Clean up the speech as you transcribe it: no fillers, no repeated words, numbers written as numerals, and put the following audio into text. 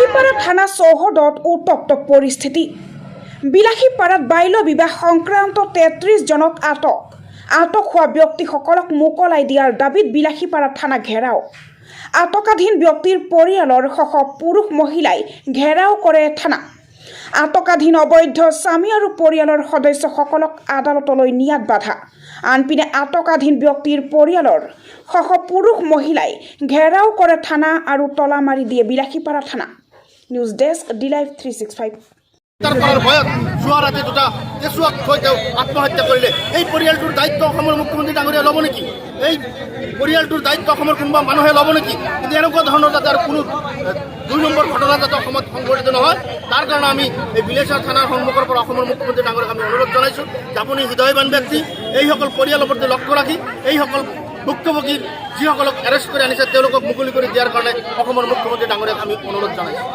বিলাসীপাৰা থানা চৌহদত উত্তপ্ত পৰিস্থিতি। বিলাসীপাৰাত বাল্য বিবাহ সংক্ৰান্ত 33 জনক আটক। আটক হোৱা ব্যক্তিসকলক মোকলাই দিয়াৰ দাবীত বিলাসীপাৰা থানা ঘেৰাও। আটকাধীন ব্যক্তিৰ পৰিয়ালৰ শ পুৰুষ মহিলাই ঘেৰাও কৰে থানা। আটকাধীন অবৈধ স্বামী আৰু পৰিয়ালৰ সদস্যসকলক আদালতলৈ নিয়াত বাধা। আনপিনে আটকাধীন ব্যক্তিৰ পৰিয়ালৰ শ পুৰুষ মহিলাই ঘেৰাও কৰে থানা আৰু তলা মাৰি দিয়ে বিলাসীপাৰা থানা। News desk, D live 365। তাৰ কৰাৰ ভয়ত যোৱা ৰাতি দুটা কেঁচুৱাক থৈ তেওঁ আত্মহত্যা কৰিলে। এই পৰিয়ালটোৰ দায়িত্ব অসমৰ মুখ্যমন্ত্ৰী ডাঙৰীয়া ল'ব নেকি? এই পৰিয়ালটোৰ দায়িত্ব অসমৰ কোনোবা মানুহে ল'ব নেকি? কিন্তু এনেকুৱা ধৰণৰ যাতে আৰু কোনো 2 নম্বৰ ঘটনা যাতে অসমত সংঘটিত নহয়, তাৰ কাৰণে আমি এই বিলাসীপাৰা থানাৰ সন্মুখৰ পৰা অসমৰ মুখ্যমন্ত্ৰী ডাঙৰীয়াক আমি অনুৰোধ জনাইছোঁ যে আপুনি হৃদয়বান ব্যক্তি, এইসকল পৰিয়ালৰ প্ৰতি লক্ষ্য ৰাখি এইসকল ভুক্তভোগীৰ যিসকলক এৰেষ্ট কৰি আনিছে, তেওঁলোকক মুকলি কৰি দিয়াৰ কাৰণে অসমৰ মুখ্যমন্ত্ৰী ডাঙৰীয়াক আমি অনুৰোধ জনাইছোঁ।